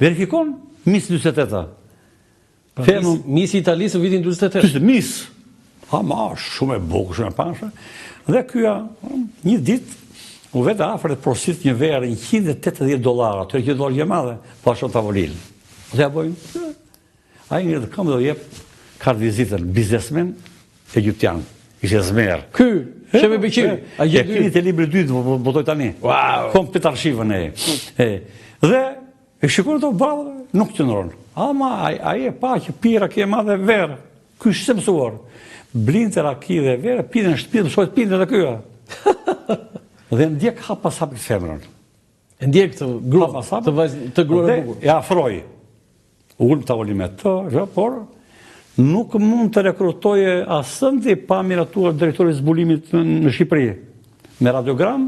Verifikon Miss 48-a. Pra, mis, Miss Italisë në vitin 48. Ishte Miss. Ama shumë e bukur, shumë e pashme. Dhe ky një ditë u vet afër dhe porosit një verë 180 dollar, aty që dollar gjë madhe, po ashtu tavolinë. Dhe ja bëjnë. Ai ngrihet në këmbë dhe jep kartë vizitën biznesmen egjiptian. Ishte zmer. Ky, Shefi Beqiri, a gjë dy. E te libri i dytë, po, po botoj tani. Wow. Komplet arshivën e. E. Dhe e shikon ato bravo, nuk qëndron. Ama ai ai e pa që pi raki e madhe verë. Ky s'ishte mësuar. Blinte raki dhe verë, pinte në shtëpi, mësoi të pinte edhe ky. dhe ndjek hap pas hapi femrën. E ndjek këtë grua, të vajzë, të gruan e bukur. E afroi. U ul në tavolinë me të, jo, por nuk mund të rekrutoje asëndi pa miratuar drejtori i zbulimit në, në Shqipëri. Me radiogram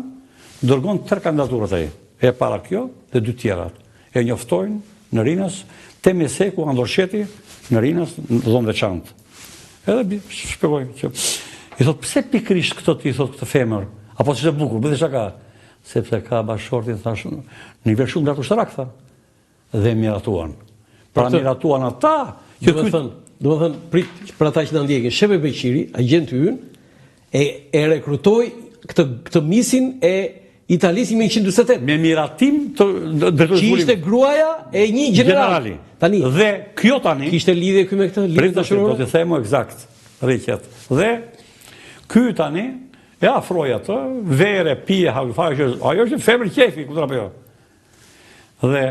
dërgon tre kandidaturat ai. E para kjo dhe dy tjerat. E njoftojnë në Rinas, Temi Seku, Andor Sheti, në Rinas, në dhomë veçantë. Edhe shpjegoj që i thot pse pikërisht këtë ti i thot këtë femër, apo s'është e bukur, bëj shaka. Sepse ka bashkëshortin thashë në nivel shumë lartë ushtarak tha. Dhe miratuan. Pra miratuan ata që do të thënë, do të thënë prit për ata që na ndjekin, Shefi Beqiri, agjenti ynë, e e rekrutoi këtë këtë misin e Italisë 1948. Me miratim të drejtorit Që ishte gruaja e një gjenerali. Tani. Dhe kjo tani kishte lidhje ky me këtë lidhje dashurore? Do të them eksakt. Rriqet. Dhe ky tani E afroi atë, verë, pije, hapi fare, që ajo është femër qefi, kupton apo jo. Dhe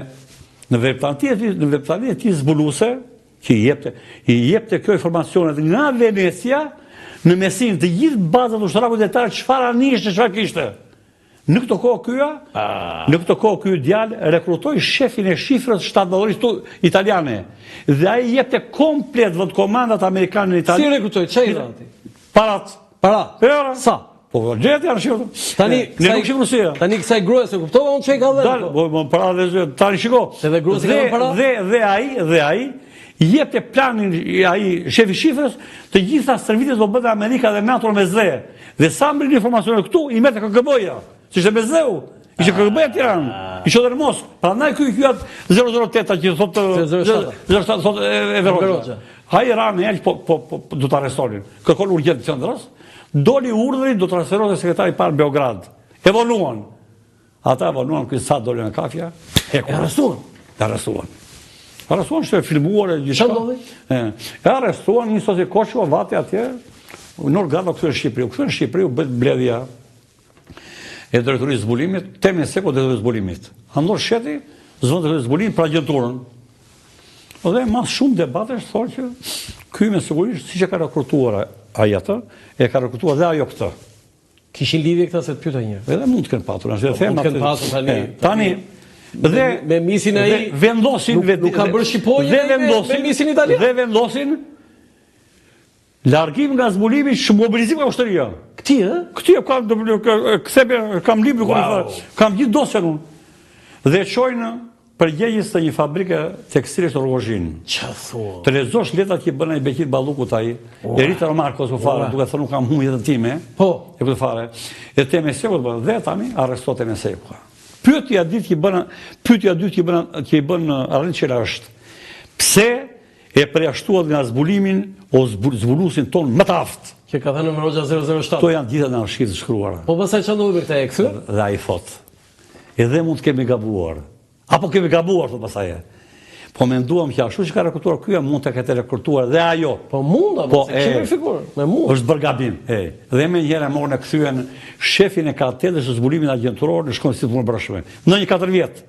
në veprimtarinë e tij, në veprimtarinë e tij zbuluese, që i jepte, i jepte kjo informacionet nga Venecia në Mesinë të gjithë bazat ushtarakut detar çfarë anijesh çfarë kishte. Në këtë kohë ky, ah. në këtë kohë ky djalë rekrutoi shefin e shifrës shtatmadhorisë italiane dhe ai jepte komplet vendkomandat amerikane në Itali. Si rekrutoi? Çfarë i dha atij? Parat. Para. Para. Sa? Po, po gjetë janë shifrë. Tani, ne nuk shifrë Rusia. Tani kësaj gruaje se kuptova unë ç'i ka dhënë. Dal, po, po para dhe tani shiko. Edhe gruaja ka dhënë para. Dhe dhe ai, dhe ai jepte planin ai shefi shifrës, të gjitha stërvitjet do bënte Amerika dhe NATO në Mesdhe. Dhe sa mbërrin informacione këtu, i merrte KGB-ja. Si ishte Mesdheu. Ishte KGB-ja në Tiranë, ah. ishte edhe në Moskë. Prandaj ky quhet 008 që thotë 07, 07 thotë Enver Hoxha. Ai ra në elë, po, po, po, po do të arrestonin. Kërkon urgjent qendrës, doli urdhri do të transferohet sekretari i parë në Beograd. E vonuan. Ata e vonuan ky sa doli në kafja, e arrestuan. E arrestuan. Arrestuan është e filmuar e gjithçka. Çfarë ndodhi? E, e arrestuan një sosi koçu vati atje. Në organ u kthye në Shqipëri. U kthye në Shqipëri u bë mbledhja e drejtorisë zbulimit, Temi Seko drejtorisë zbulimit. Andor Sheti, zëvendës drejtorisë zbulimit për agjenturën. Dhe mas shumë debatesh thonë që ky me sigurisht siç e ka rekrutuar ai atë, e ka rekrutuar dhe ajo këtë. Kishin lidhje këta se të pyeta një. Edhe mund të kenë patur, është e po, them. Mund të kenë patur tani. Tani dhe me misin ai vendosin nuk, nuk ka bërë shqiponjë dhe vendosin me misin italian. Dhe vendosin largim nga zbulimi, çmobilizim nga ushtria. Këti, ë? Këti e kam kthe kam librin ku wow. kam gjithë dosjen unë. Dhe çojnë Përgjegjës të një fabrike tekstilesh në Rrogozhinë. Ça thua? Të lexosh letrat që bën ai Beqir Ballukut ai, e Rita Markos u fare, duke thënë unë kam humbur jetën time. Po. E këtë fare. E Teme Seko bën dhe tani arrestohet Teme Seko. Pyetja e dytë që bën, pyetja e dytë që bën që i bën Arlind Çela është pse e përjashtuat nga zbulimin o zbuluesin tonë më të aftë? Që ka thënë Enver Hoxha 007. Këto janë gjitha në arshivë të shkruara. Po pastaj çfarë ndodhi me këtë e kthye? Dhe ai thotë, Edhe mund të kemi gabuar. Apo kemi gabuar, thotë pastaj. Po menduam që ashtu që ka rekrutuar ky, mund të ketë rekrutuar dhe ajo. Po mund, apo po, se kishim verifikuar, me mund. Është bërë gabim. E, dhe menjëherë e morën e kthyen shefin e katedrës së zbulimit agjenturor në shkollën e Punëve të Brendshme. Në një 4 vjet.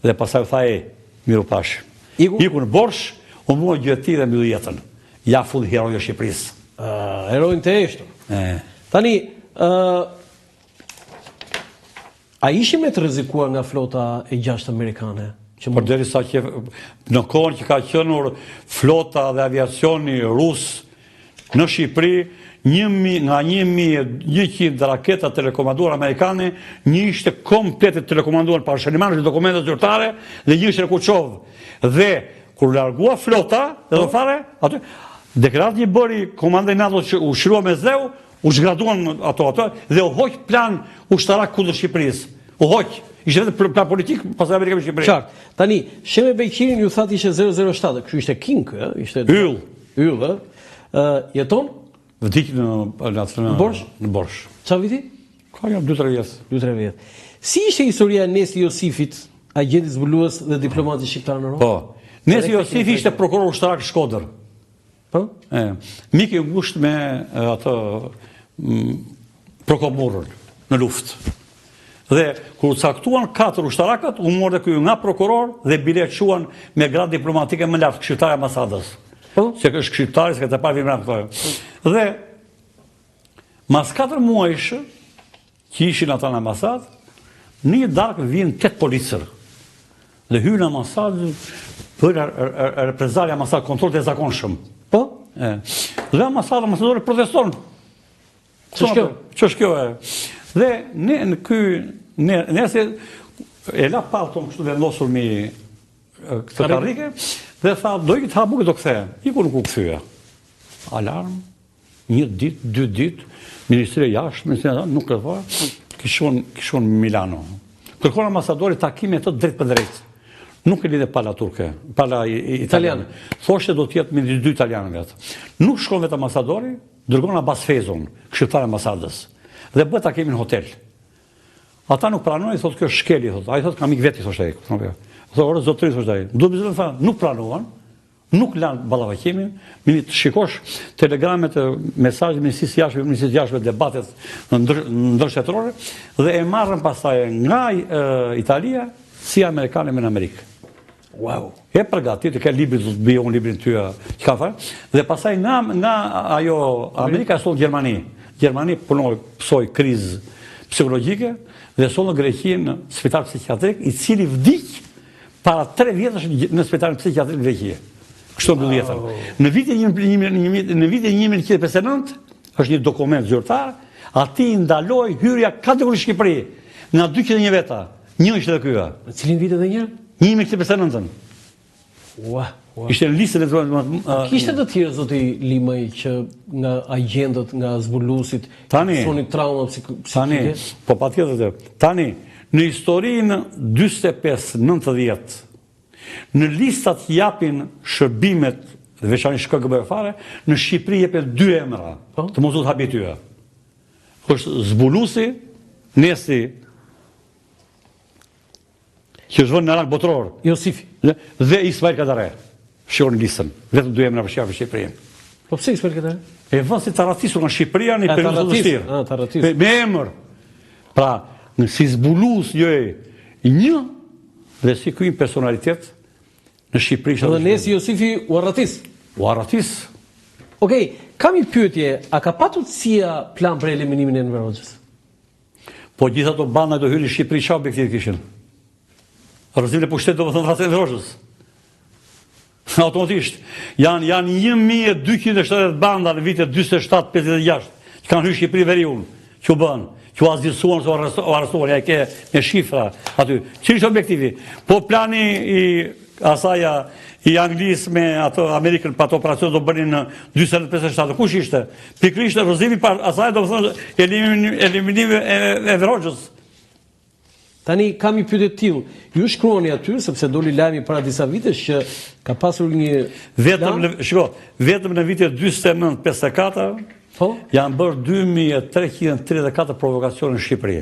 Dhe pastaj u tha e, mirupafshim. Iku? Iku në Borsh, u mor gjueti dhe mbylli jetën. Ja fund heroi i Shqipërisë. Uh, heroin të eshtu. E. Tani, uh, A ishim ne të rrezikuar nga flota e gjashtë amerikane? Që mund... Përderisa që në kohën që ka qenë flota dhe aviacioni rus në Shqipëri, një mi, nga 1100 raketa telekomanduar amerikane, një ishte komplet e telekomanduar pa shëniman në dokumente zyrtare dhe një ishte në Kuçovë. Dhe kur largua flota, edhe po. fare, aty deklaratë që bëri komandanti i NATO që u çlirua Mesdheu, U zhgraduan ato ato dhe u hoq plan ushtarak kundër Shqipërisë. U hoq. Ishte vetëm plan politik, pastaj Amerika me Shqipërinë. Qartë. Tani, Sheme Beqirin ju thatë ishte 007, kështu ishte king, ë, ishte yll. Yll, ë. Ë, jeton? Vdiq në në në Borsh? Në Borsh. Çfarë viti? Ka një 2-3 vjet. 2-3 vjet. Si ishte historia e Nesti Josifit, agjentit zbulues dhe diplomatit shqiptar në Romë? Po. Nesti Josifi ishte prokuror ushtarak në Shkodër. Po? E, mik i ngushtë me atë Prokop Murrën në luftë. Dhe kur u caktuan katër ushtarakët, u mor dhe ky nga prokuror dhe bile e çuan me gradë diplomatike më lart, këshilltar i ambasadës. Po? Se është këshilltari, se këtë e parë vimran këto. Dhe mas katër muajsh që ishin ata në ambasadë, në një darkë vijnë tetë policër. Dhe hyjnë në ambasadë, për reprezalje ambasadë, kontroll të zakonshëm. Po? E. Dhe ambasada, ambasadori proteston. Ç'është kjo? Ç'është kjo e? Dhe ne në ky ne nëse e la pallton kështu vendosur mi këtë karrike dhe tha do iki të ha bukë do kthehem. Iku nuk u kthye. Alarm. Një ditë, dy ditë, Ministria e Jashtme, Ministria nuk e tha, kishon kishon Milano. Kërkon ambasadori takim me të drejtpërdrejt. Nuk e lidhe pala turke, pala italiane. Thoshte do të jetë me dy italianë vetë. Nuk shkon vetë ambasadori, Dërgon Abas Fejzon, këshilltar i ambasadës, dhe bëhet takimi në hotel. Ata nuk pranojnë, thotë kjo shkelje, thotë. Ai thotë kam ik vetë, thoshte ai. Thotë, ore zotëri, thoshte ai. Do të thonë, nuk pranuan, nuk lanë ballafaqimin, mini të shikosh telegramet, mesazhet e Ministrisë së Jashtme, Ministrisë së Jashtme, debatet ndër, ndërshtetërore dhe e marrën pastaj nga e, Italia si amerikane me në Amerikë. Wow. E përgatit, e ke libri, do të bëj unë librin ty, që ka thënë, dhe pastaj nga, nga ajo Amerika e sollën Gjermani. Gjermani punoi, pësoi krizë psikologjike dhe sollën në Greqi në spital psikiatrik, i cili vdiq para tre vjetësh në spitalin psikiatrik në Greqi. Kështu mbyll jetën. Në vitin në vitin 1959 është një dokument zyrtar, atij i ndaloi hyrja kategorisht në Shqipëri nga 201 veta. Një ishte dhe ky. Në cilin vit edhe një? 1959-ën. Ua, ua. Ishte në listën e të A kishte të tjerë zoti Limaj që nga agjentët, nga zbuluesit, Tani, pësonin trauma psikike? Tani, po patjetër të. Tani, në historinë 45-90, në listat që japin shërbimet, dhe veçanërisht KGB fare, në Shqipëri jepen dy emra, po? të mos u të habi ty. Është zbuluesi, Nesti që është vënë në rang botëror. Josifi. Dhe Ismail Kadare. Shikon listën. Vetëm dy emra për Shqipërinë. Po pse Ismail Kadare? E vënë si të arratisur nga Shqipëria në periudhë të vështirë. Ah, të arratisur. Me emër. Pra, në si zbulues jo e një dhe si ky personalitet në Shqipëri. Dhe Nesti Josifi u arratis. U arratis. Okej, kam një pyetje, a ka patur CIA plan për eliminimin e Enver Hoxhës? Po gjithë ato banda do hynin në Shqipëri çfarë objektivi kishin? Rrëzimin e pushtetit domethënë vrasjen e Enver Hoxhës. Automatikisht janë janë 1270 banda në vitet 47 56 që kanë hyrë në Shqipëri veriun, që u bën, që u asgjësuan, u arrestuan, ja e ke me shifra aty. Cili ishte objektivi? Po plani i asaja i Anglisë me ato Amerikën pa ato operacion do bënin në 47 kush ishte? Pikërisht rrëzimi pa asaj do të thonë eliminimi eliminimi e Enver Hoxhës. Tani kam një pyetje të tillë. Ju shkruani aty sepse doli lajmi para disa vitesh që ka pasur një vetëm në shiko, vetëm në vitet 49 54 po janë bërë 2334 provokacione në Shqipëri.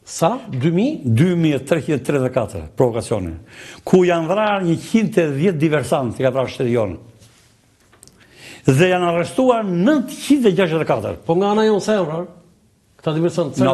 Sa? 2000? 2334 provokacione. Ku janë vrarë 110 diversantë, i ka vrarë shteti jonë. Dhe janë arrestuar 964. Po nga ana jonë sa janë vrarë? Këta diversantë.